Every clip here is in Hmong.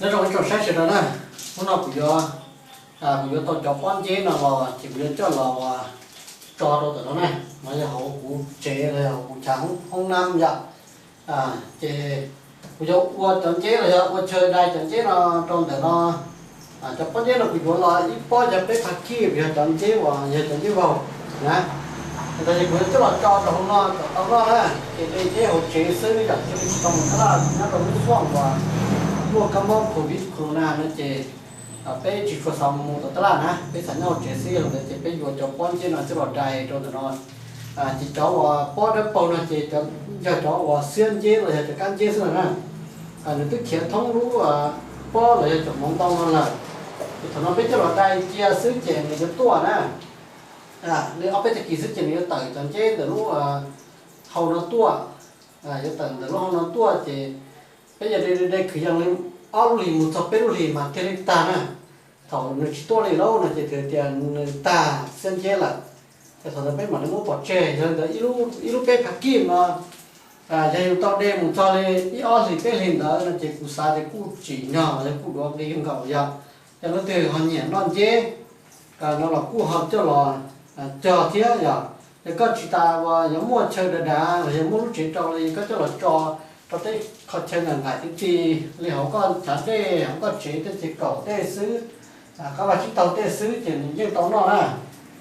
Nyob zoo ib tsoom saib sawv daws na, hnub no kuv yuav, kuv yuav tau cov pob nceb no los ces kuv yuav coj los tso rau ntawm no na, no yog hauv kuv tsev los yog hauv kuv chav hoob nab yom. Ces kuv yuav ua cov nceb los yog ua chaw dai cov nceb no rau ntawm no. Cov pob nceb no kuv yuav los ib pob yog peb phav kij, yog cov nceb uas yog cov nceb vaug na. Ntawd ces kuv yuav coj los tso rau hauv no kom tau noj na. Ces de nceb hauv tsev xwb yom, thiaj li tsis tau mus taj laj nyob rau lub xyoo uas muaj kab mob covid corona no ces peb tsis tshua xav mus rau taj laj na, peb xav nyob hauv tsev xwb. Yog li ntawd ces peb yuav cov pob nceb no coj los dai rau ntawm no. Ces cov uas pob dawb paug no ces yog cov uas xiab nceb los yog cov kab nceb xwb na. Nws twb khiav thoob lub pob los yog cov hmoov ntoo no lawm. Ces thaum no peb coj los dai cia xwb ces nws yuav tuaj na. Li ob peb tag kis xwb ces nws yuav tawm cov nceb ntawm lub hau no tuaj. Yuav tawm ntawm lub hau no tuaj ces peb yog de de de kwv yees li ob lub hlis mus txog peb lub hlis mas thiaj li tag na. Thaum nws tsis tuaj li lauj no ces hais tias nws tag xiab nceb lawm. Ces thaum ntawd peb mam li muab pov tseg. Yog li ntawd ib lub peb phav kij no, yog yus tau de mus txog li ib ob hlis peb hlis ntawd no ces kuv xav tias kuj tsim nyog los yog kuj duav nqi kawg nkaus. Yog, yog leej twg ho nyiam noj nceb no los kuj ho coj los cog thiab yom. Yog koj tsis tas uas yuav muaj chaw dav dav los yog muaj lub tsev rau li, koj coj los tso rau tej qhov chaw nqaim nqaim tib si li hauv koj chav dej, hauv koj tsev tej ces kaum tej xwb, koj vaj tsib taug tej xwb ces nws yeej tau noj na.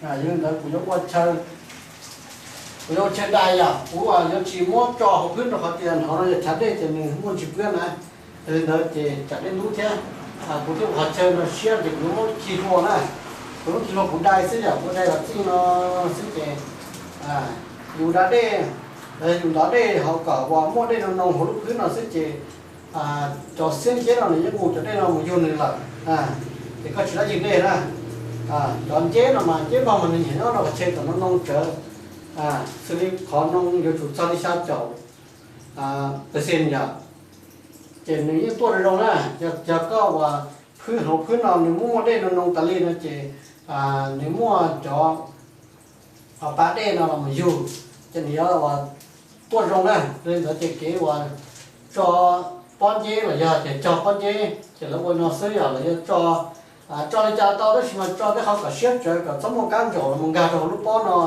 Yog li ntawd kuv yuav ua chaw, kuv yuav ua chaw dai yom, kuv yuav tsis muab tso hauv phwb rau qhov tias hauv no yog chav dej ces nws muaj ntsis pwab na. Yog li ntawd ces tsam dej ntub thiab, kuv thiaj ua qhov chaw no siab ces kuv yuav muab lub khi hlua na. Kuv lub khi hlua kuv dai xwb yom, kuv dai los txij no xwb ces yus da dej, yus ntov dej hauv kom uas muaj dej noo noo hauv lub phwb no xwb ces cov xiab nceb no nws yeej mus cov dej no mus yug nws lawm. Ces koj tsis dab ywg dej na. Cov nceb no mas nceb vaug mas nws nyiam nyob rau qhov chaw kom noo noo tsawv, xws li qhov noo yuav tsum txog li xya caum percent yom, ces nws yeej tuaj zoo zoo na. Yog koj uas phwb hauv phwb no nws muaj muaj dej noo noo tas li no ces nws muaj cov pas dej no los mus yug, ces nws yuav tuaj zoo na. Li ntawd ces kev uas tso pob nceb los yog tias cog pob nceb ces lawv ua no xwb yom, lawv yuav tso, tso li cas tau tab sis mas tso tej qhov kom siab tsawv kom txhob muaj kab ntsaum los mus nkag rau hauv lub pob no,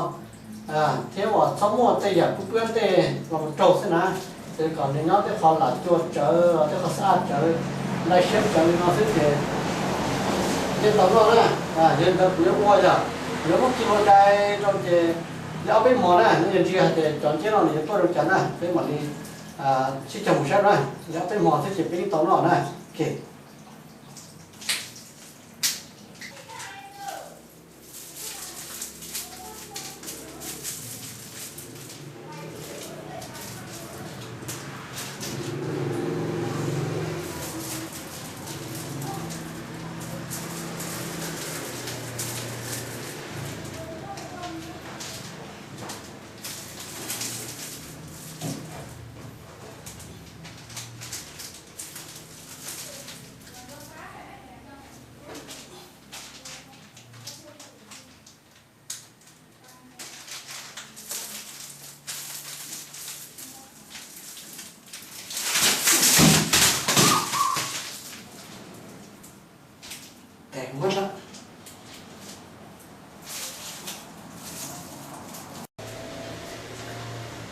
thiab uas txhob muaj tej yam pub pwab tej los mus raug xwb na. Ces kom nws nyob tej qhov lam cua tsawv los tej qhov xab tsawv, nqaij siab tsawv li no xwb ces yeej tau noj na. Yog li ntawd kuv yuav ua yom, kuv yuav muab khi hlua dai rau ces li ob peb hmo na, nws yog ntsia hais tias cov nceb no nws yuav tuaj zoo cas na, peb mam li sib cog mus saib na. Li ob peb hmo xwb ces peb yeej tau noj na. Ok.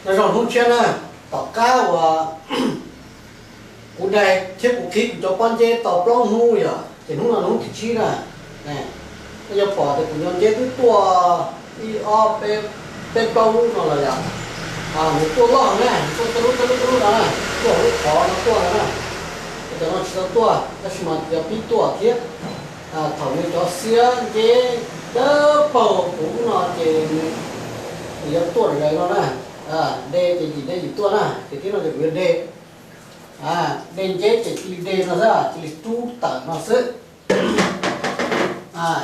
Nyob zoo hnub tshiab na, tom qab uas kuv dai thiab kuv qhib kuv cov pob nceb tau plaub hnub yom, ces hnub no hnub thib tsib na. Koj yuav pom tias kuv cov nceb twb tuaj ib ob peb plaub lub no los yom. Nws tuaj loj na, nws tuaj tej lub tej lub tej lub no na, tuaj hauv lub qhov no tuaj no na. Cov no tsis tau tuaj tab sis mas cov pib tuaj thiab. Thaum nws cov xiab nceb dawb paug kuv lub no ces nws yuav tuaj lawm no na. De ces yim de yim tuaj na, ces tib no ces kuv yuav de. De nceb ces cia li de no xwb, cia li rub tawm no xwb.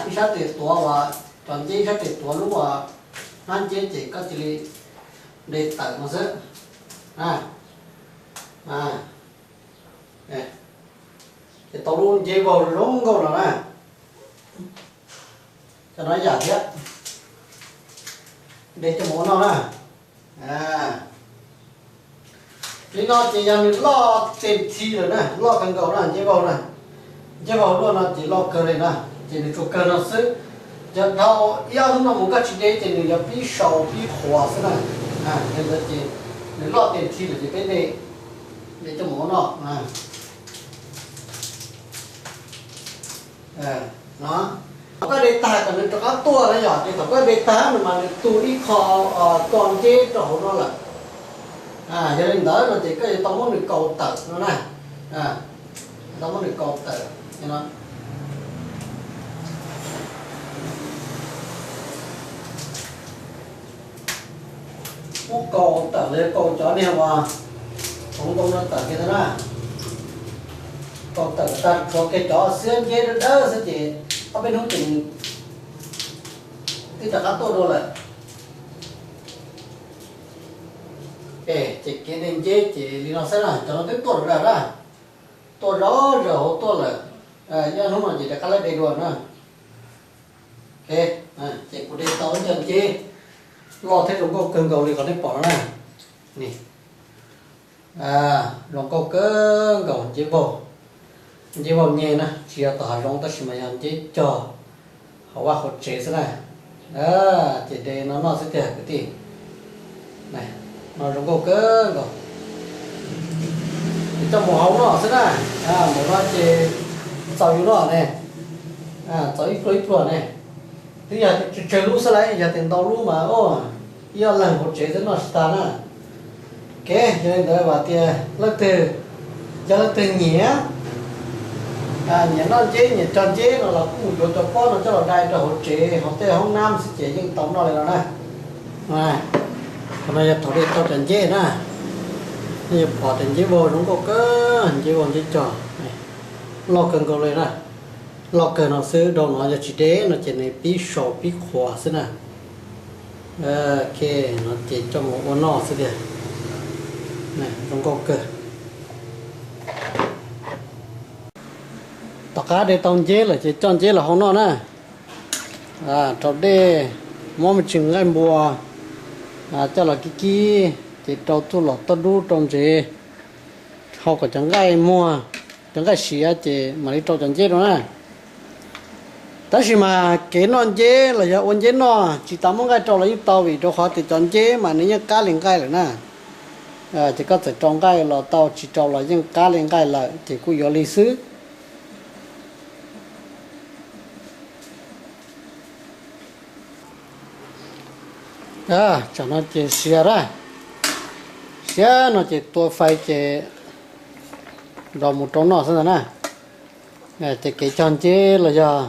Ib sab tes tuav uas cov nceb, ib sab tes tuav lub uas hnab nceb ces koj cia li de tawm no xwb. Ces tau lub nceb vaug zoo nkauj no na. Cov no yam thiab, de coj mus ua noj na. Li no ces yog nws loj tes thi lawm na, loj kawg nkaus na, nceb vaug na. Nceb vau luaj no ces loj kawg li na, ces nws tsuas kawg no xwb. Yog dhau ib ob hnub no mus koj tsis de ces nws yuav pib sau pib qhuav xwb na. Yog li ntawd ces nws loj tes nthi lawm ces peb de, de coj mus ua noj. Thaum koj de tag kom nws rov qab tuaj na yom, ces thaum koj de tag nws mas nws tu ib qho ko nceb rau hauv no lawm. Yog li ntawd no ces koj yuav tau muab nws kaus tawm no na. Tau muab nws kaus tawm no. Muab kaus tawm los yog kaus cov niag uas hauv ntoo no tawm kiag ntag na. Kaus tawm tag tshuav kiag cov xiab nceb dawb dawb xwb ces ob peb hnub ces nws twb rov qab tuaj dua lawm. Ces kev de nceb ces li no xwb na, cov no twb tuaj zom zaws na, tuaj zom zaws hauv tuaj lawm. Ib ob hnub no ces rov qab lawb de dua na. Ces kuv de tau ib co nceb loj thiab zoo nkauj kawg nkaus li qhov nej pom no na. Zoo nkauj kawg nkaus, nceb vau, nceb vau nyeg na, tsis yog tom hav zoov tab sis mas yog nceb cog hauv vaj hauv tsev xwb na. Ces de no noj xwb tiag kwv tij. No zoo nkauj kawg nkaus. Ces coj mus hau noj xwb na. Ntawm no ces txaus yus noj ne, txaus ib pluag ib pluag ne. Twb yog tias tsawg lub xwb lauj, yog tias ntau lub mas ib ob leeg hauv tsev twb noj tsis tag na. Kev yog li ntawd vam tias leej twg, yog leej twg nyiam, nyiam noj nceb nyiam cog nceb no los kuj mus yuav cov pob no coj los dai rau hauv tsev hauv tej hoob nab xwb ces yeej tau noj li no na. Qhov no yog thaum de tau cov nceb na, nej yuav pom tias nceb vau zoo nkauj kawg, nceb vau nceb cog loj kawg nkaus li na. Loj kawg no xwb, dhau no yog tsis de no ces nws pib sau pib qhuav xwb na. Ok, no ces coj mus ua noj xwb tiag. Zoo nkauj kawg. Tom qab de tau nceb lawm ces coj nceb los hau noj na. Rau dej, muab me ntsis nqaij npua coj los kib kib, ces rau txuj lom toj dub rau ntsev, hau kom cov nqaij muag, cov nqaij siav ces mam li rau cov nceb rau na. Tab sis mas kev noj nceb los yog ua nceb noj tsis tas muab nqaij rau los yeej tau, vim rau qhov tias cov nceb mas nws yeej qab li nqaij lawm na. Ces koj txawm rau nqaij los tau, tsis rau los yeej qab li nqaij lawm, ces kuj yuav li xwb. Tsam no ces siav na, siav no ces tua fais ces nrog mus rau noj xwb ntag na. Ces kev cog nceb los yog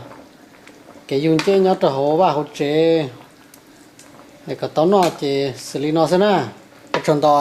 kev yug nceb nyob rau hauv vaj hauv tsev kom tau noj ces xws li no xwb na. Ua tsaug ntau.